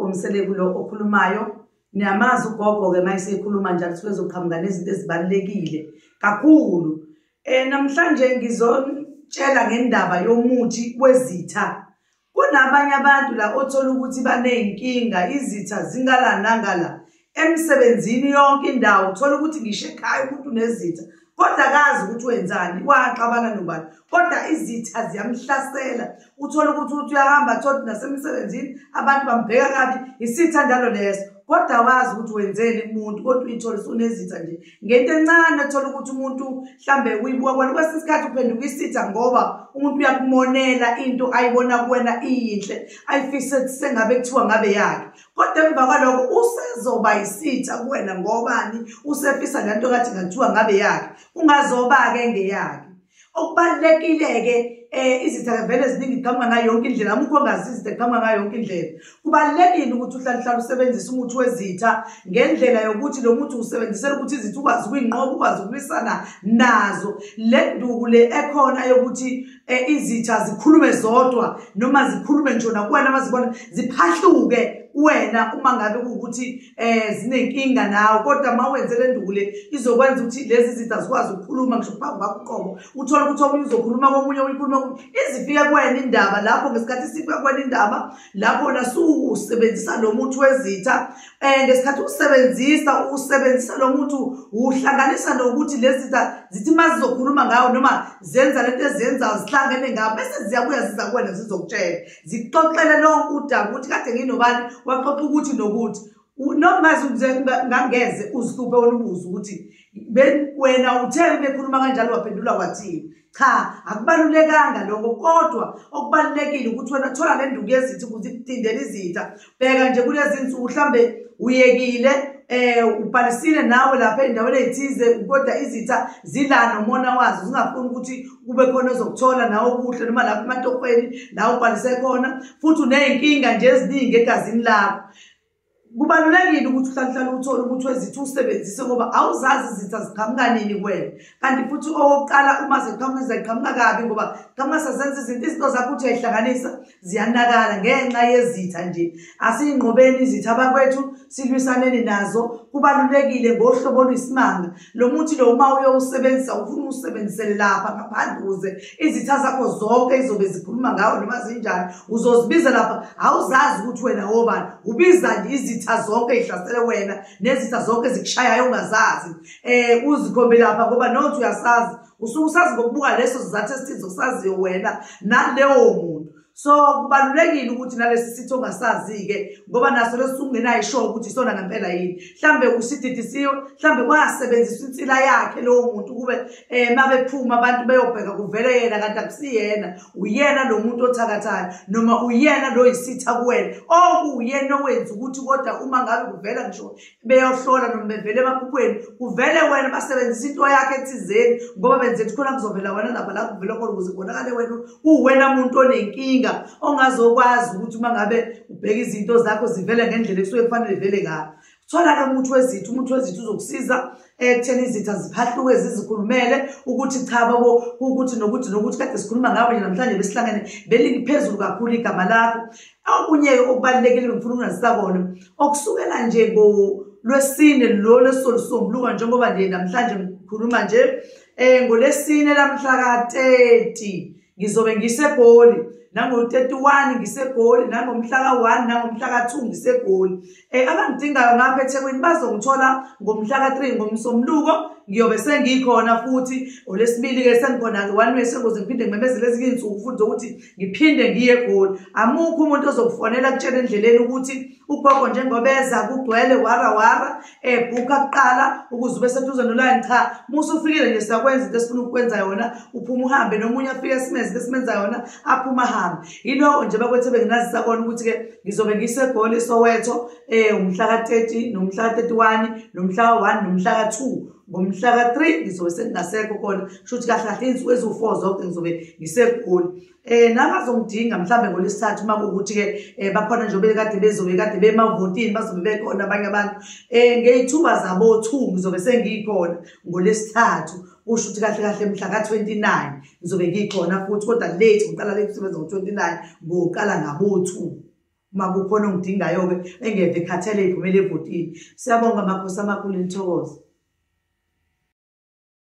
Ugogo Mseleku lo okhulumayo. Niyamazi ugogo-ke uma esekhuluma njalo kusuke ezoqhamuka nezinto ezibalulekile kakhulu. Namhlanje ngizotshela ngendaba yomuthi wezitha. Kunabanye abantu la othola ukuthi baney'nkinga, izitha zingala nangala. Emsebenzini yonke indawo, uthola ukuthi ngisho ekhaya umuntu unezitha, kodwa akazi ukuthi wenzani, waxabana nobani, kodwa izitha ziyamhlasela. Uthola ukuthi uthi uyahamba, athole ukuthi nasemsebenzini abantu bambheka kabi, isitha njalo leso, kodwa awazi ukuthi wenzeni kumuntu, kodwa uyithole usunezitha nje ngento encane. Othola ukuthi umuntu mhlambe uyibuka kwena, kwesinye isikhathi uphenduka isitha ngoba umuntu uyakumonela into ayibona kuwena iyinhle, ayifise sengabe kuthiwa ngabe yakhe, kodwa emva kwaloko usezoba isitha kuwena ngobani, usefisa le nto kathi ngathiwa ngabe yakhe, kungazoba-ke ngeyakhe. Okubalulekile-ke, izitha vele ziningi, ziqhamuka ngayo yonke indlela, amukho ongazi izitha ziqhamuka ngayo yonke indlela. Kubalulekile ukuthi uhlale uhlale usebenzise umuthi wezitha ngendlela yokuthi lo muthi usebenzisela ukuthi izitha ukwazi ukuyinqoba, ukwazi ukulwisana nazo. Le nduku le ekhona yokuthi izitha zikhulume zodwa noma zikhulume ngisho nakuwena, mazibona ziphahluke wena uma ngabe kuwukuthi zinenkinga nawe, kodwa uma wenze le nduku le izokwenza ukuthi lezi zitha zikwazi ukukhuluma ngisho phambi kwakho uqobo. Uthole ukuthi omunye uzokhuluma komunye, omunye ukhuluma komunye, izifike kuwena indaba. Lapho ngesikhathi isifika kuwena indaba, lapho wena suwusebenzisa lo muthi wezitha. Ngesikhathi usebenzisa lo muthi uhlanganisa nokuthi lezi zitha zithi uma zizokhuluma ngawo noma zenza lento ezenzayo zihlangene ngawo, bese ziyabuya ziza kuwena zizokutshela, zikuxoxele lonke udaba ukuthi kade nginobani, waxoxa ukuthi nokuthi. Noma ngangeze uzihluphe wena ubuze ukuthi wena uthe bekhuluma kanjalo waphendula wathini. Cha, akubalulekanga lokho, kodwa okubalulekile ukuthi wena thola le nduku yezitha ukuze ikudindele izitha. Bheka nje kulezi nsuku mhlambe uyekile, ubhalisile nawe lapha endaweni ey'thize, kodwa izitha zila nomona wazo, zingafuni ukuthi kube khona ozokuthola nawe okuhle, noma lapha ematohweni la ubhalise khona, futhi uney'nkinga nje eziningi egazini lakho. Kubalulekile ukuthi uhlale uhlale uthole umuthi wezitha usebenzise, ngoba awuzazi izitha ziqhamuka nini kuwena. Kanti futhi okokuqala uma ziqhamuka ziqhamuka kabi, ngoba qhamuka sezenza izinto zakho uthi uyayihlanganisa ziyanakala ngenxa yezitha nje. Asiyinqobeni izitha bakwethu, silwisaneni nazo. Kubalulekile ngohlobo oluyisimanga lo muthi lo, uma uyowusebenzisa ufuna uwusebenzisele lapha ngaphandle ukuze izitha zakho zonke izobe zikhuluma ngawe noma zinjani, uzozibiza lapha. Awuzazi ukuthi wena wobani, ubiza nje izitha zonke ey'hlasele wena nezitha zonke zikushayayo ungazazi, uzikhombe lapha, ngoba nothi uyasazi, usuke usazi ngokubuka leso sizathu esithize osaziyo wena naleyo muntu. So kubalulekile ukuthi nalesi sitho ongasazi-ke, ngoba naso lesi ungenayo isho ukuthi isona ngempela yini, mhlambe usididisiwe, mhlambe kwasebenziswa insila yakhe lowo muntu kube uma bephuma abantu beyobheka kuvele yena, kanti akusiyena, uyena lo muntu othakathayo noma uyena lo yisitha kuwena, okuwuyena owenza ukuthi kodwa uma ngabe kuvela ngisho beyohlola noma bevele emaphuphweni kuvele wena, basebenzisa into yakhe ethizeni ngoba benze ukuthi khona kuzovela wena lapha la kuvela khona ukuze kubonakale wena uwena muntu onenkinga ongazokwazi ukuthi uma ngabe ubheka izinto zakho zivele ngendlela ekusuke kufanele vele ngayo. Thola ke umuthi wezitha, umuthi wezitha uzokusiza ekutheni izitha ziphahluke zizikhulumele ukuthi cha babo, ukuthi nokuthi nokuthi kade sikhuluma ngawe nje namhlanje besihlangene beliphezulu kakhulu igama lakho. Okunye okubalulekile ngifuna ukunazisa kona, okusukela nje ngolwesine lo lesolisombuluka, njengoba nje namhlanje ngikhuluma nje ngolwesine lamhla ka-30 ngizobe ngiseGoli, nango-31 ngiseGoli, nangomhla ka-1 nangomhla ka-2 ngiseGoli. Abangidingayo ngapha eThekwini bazongithola ngomhla ka-3 ngomsombuluko, ngiyobe sengikhona futhi. Olwesibili-ke sengikhona-ke one way, sengoze ngiphinde ngimemezele ezinye iy'nsuku futhi zokuthi ngiphinde ngiye eGoli. Amukho umuntu ozokufonela kutshela endleleni ukuthi ugogo njengoba eza kugcwele wara wara, bhukha kuqala ukuze ube seduze nolayini. Cha, musa ufikile nje siyakwenza into esifuna ukukwenza yona, uphuma uhambe, nomunye afike esimenze into esimenza yona, aphuma ahambe. Yiloko nje bakwethu benginazisa kona ukuthi-ke ngizobe ngiseGoli eSoweto umhla ka-30 nomhla ka-31 nomhla ka-1 nomhla ka-2. Ngomhla ka-3 ngizobe sengingasekho khona, kusho ukuthi kahle kahle iy'nsuku eziwu-4 zonke ngizobe ngiseGoli. Nabazongidinga mhlambe ngolwesithathu uma kuwukuthi-ke bakhona njengoba kade bezobe kade bemavotini, bazobe bekhona abanye abantu. Ngey'thuba zabo-2 ngizobe sengikhona ngolwesithathu, kusho ukuthi kahle kahle mhla ka-29 ngizobe ngikhona futhi, kodwa late ngiqala late ukusebenza ngo-29, ngoqala ngabo-2. Uma kukhona ongidingayo-ke engeve ekhathele iphumele evotini. Siyabonga makhosi amakhulu, nithokoze.